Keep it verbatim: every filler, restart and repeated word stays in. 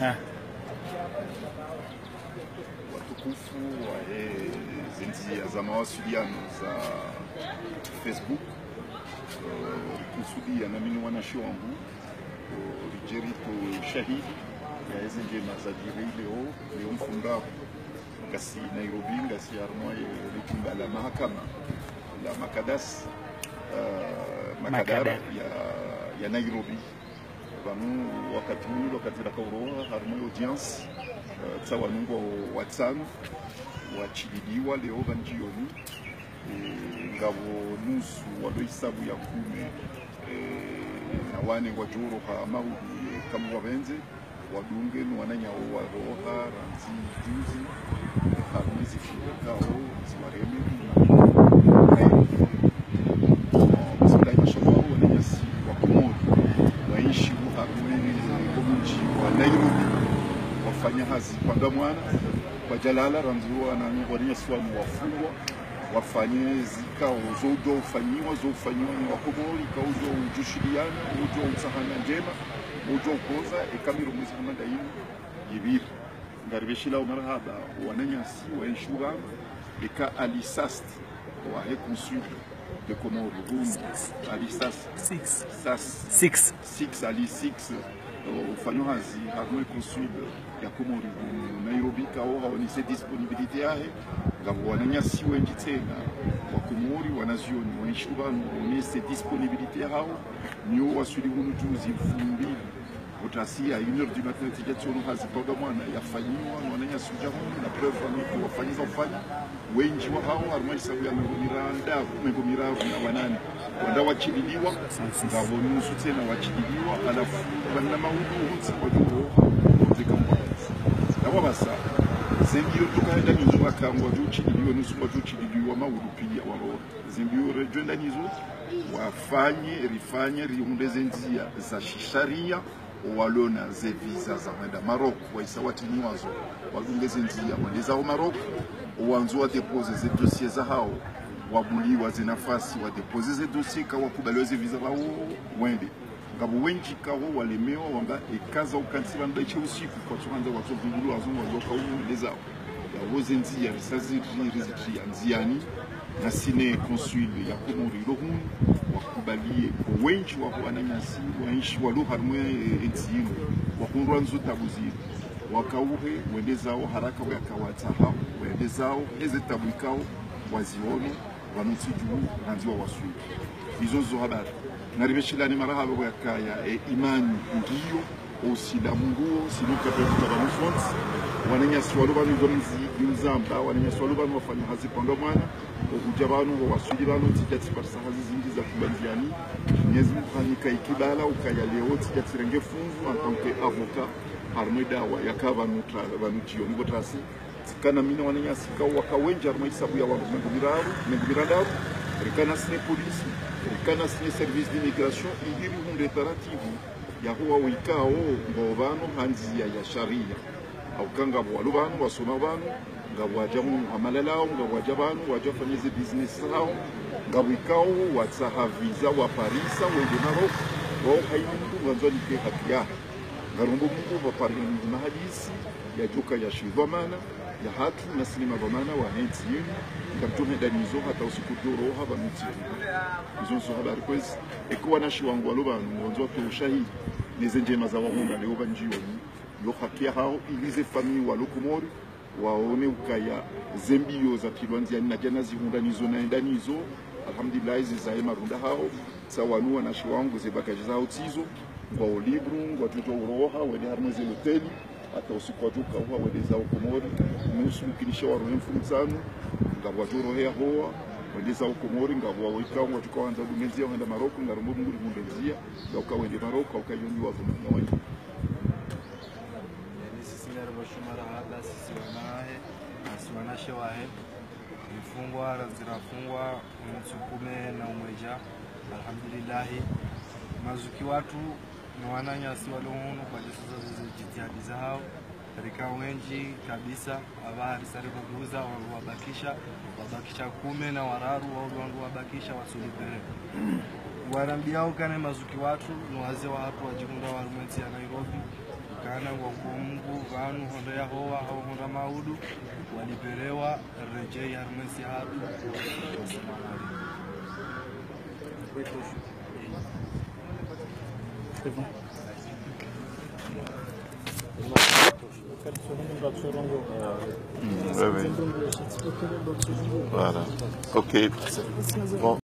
Ah. Watukufu wahe zindziya za mawasiliano za Facebook, eh, rikusudiya na mi no wanantsi wangu, eh, ridje ritowe ushahidi ya eze ndjema zadjiri leo, leo mfumbavu. Ngasi Nairobi, ngasi harumwa ye lijumba la mahakama la Makadasi, eh, Makadara Makadara. ya, ya Nairobi. Pvanu wakati unu, wakati raka uroha harumwa ye audience, eh, tsi wanu ngwao watsanu watsililiwa leo pvanu djioni. Eh, ngapvo nusu walo hisabu ya kume, eh, na wane ngwadjo uroha maudu ye kamu wapvendze, wadunge no wananyawo waroha randzi juzi, harumwa ze fikira zao ziwareme. Bismillahi, mashallah, wananyasi wa Komori waenshio harumwa omdji wa Nairobi, wafanya hazi pvadzima na mwana, kwadjalala, randzi wana, wananyasi wanu wafungwa, wafanye zikao zo udjo ufanyiwa, zo ufanyiwa ni Wakomori, ka udjo udjushiliana, udjo utsahana ndjema, udjo ukoza, eka mirongo mizima na inu yipviri. Ngaripveshilao marahaba wananyasi waenshio pvanu, eka Ali Sast, wahe consul de Comores, hunu, Ali Sast. Six. Sast. Six. Six, Ali Six, eh, ufanyao hazi harumwa ye consul ya Komori hunu Nairobi, kao haonese disponibilité yahe. Ngapvo wananyasi wendji tsena wa Komori, wanazioni, waenshio pvanu, waonese disponibilité yahawo, niwo waswili hunu juzi mfumbili. Pvo tasi à une heure du matin, tsidja tsiono hazi pvadzima na mwana yafanyiwa, no wananyasi udja hunu, na preuve wanu wafanya za ufanya. Wendji wahawo, harumwa hisabu ya mengo miraru, mengo miraru na wanane, wandru watsililiwa, ngapvo nusu tsena watsililiwa, halafu pvanu na maudu wontsi wadjo uroha, wontsi kamwe. Napvo pvasa, ze mbio raka hwenda nazo, waka ngwadjo utsililiwa, nusu ngwadjo utsililiwa, maudu piya walo. Ze mbio redjo hwenda nazo, wafanye, rifanye, rihundre ze ndziya za shisharia, owalona ze visa za hwenda Maroc, wahisa watiniwa zo, wadunge ze ndziya, wende zao Maroc, owandzo wa déposer ze dossier zahawo, wabuliwa ze nafasi, wa déposer ze dossier, ka wakubaliwa ze visa zahawo, wende. Ngapvo wendji kao walemewa, wamba eka za ukantsi pvanu ba ishe usiku, kwatsu handza watso vungulwa zo ngwadjo kao wende zao. Yapvo ze ndziya risa ziri, rizitria ndziyani, nasi ne consul ya Komori ilo hunu, wakubaliye, ko wendji waho wananyasi, waenshi walo harumwa ye, ye ntsi inu, wahundrwa ndzo tabu zinu, wakauhe, wende zao haraka, wayaka watsaha, wende zao, eze tabu ikao, waziono, pvanu ntsi dju, randzi wawaswili. Izo ndzo habari. Naripveshilane marahaba pvwakaya, e, imani ngiyo, osilamu nguwo, sinuka pvwa kuta pvanu fontsi. Wananyasi walo pvanu izo mzi, yuzamba, wananyasi walo pvanu wafanya hazi pvadzima na mwana, ohudja pvanu, owaswili pvanu, tsidja tsiparisa hazi zindji za kubandziyani. Mwenyezi Mungu hanika ikibala, ukaya leo, tsidja tsirenge funvu, en tant que avocat, harumwa ye dawa, yaka pvanu tra-, pvanu djioni pvo tasi. Tsikana mi na wananyasi kao waka wendji harumwa hisabu ya wandru mengo miraru, mengo mirandaru, rikana sine polisi, rikana sine service d'immigration, ili rihundre taratibu ya huwa wikao ngwao pvanu ha ndziya ya sharia. Hauka ngapvo walo pvanu, wasoma pvanu, ngapvo wadja hunu ha malalao, ngapvo wadja pvanu, wadja fanya ze business zahawo, ngapvo ikao watsaha visa, waparisa, wende Maroc, wao haina mndru ngwandzo anike haki yahe. Ngarombo Mungu pvapvariya ni mahadisi, yadjoka ya shidhwamana, ya hatru, nasi ne madhwamana wahe ntsi yinu, ngamdjo hwenda nazo hata usiku djoro hapvanu ntsi yinu. Izo ndzo habari kwezi, eka wanantsi wangu walo pvanu, ngwandzo watowe ushahidi, neze ndjema zawahundra leo pvanu djioni, yo haki yahawo, ili ze famiyi walo Komori, waone ukaya ze mbio zatrilwa ndziyani na djana zihundra nazo na hwenda nazo, alhamdulillah, zizaye marunda hawo, tsi wanu wanantsi wangu ze bagages zahawo tsizo, ngwao libre, ngwadjo uroha, wende harumwa ze hoteli, hata usiku wadjo kauha, wende zao Komori, nusu ukinisha warohe mfumotsanu, ngapvo wadjo uroha ya hoa, wende zao Komori, ngapvo wao ikao ngwadjo uka wandza dunge ndziya, hwenda Maroc, ngarombo Mungu rihundre ndziya, ya uka wende Maroc, ya uka yondi wavuna, ya wende. Yaani sisi ngari pvasho marahaba, sisi wanahe, nasi wanantsi wahe. Rifungwa, randzi rafungwa, mwezi kume na umwedja. Alhamdulillahi. Mazuki watru, no wananyasi walo hunu, kwadjisa ze jitihadi zahawo. Rika wendji kabisa, apvaha risa ripvunguza, wandru wabakisha, wabakisha kume na wararu, wao wandru wabakisha, wasulipere. Warambiyao ukana mazuki watru, no wazee wahatru wadjihundra harumwa entsi ya Nairobi. Kana wako Mungu pvanu hondro ya howa, hau hondro maudu, walipvelewa, redjei harimwa ntsi hatru. C'est bon. Mm, ouais, ouais. Voilà. Ok. Bon,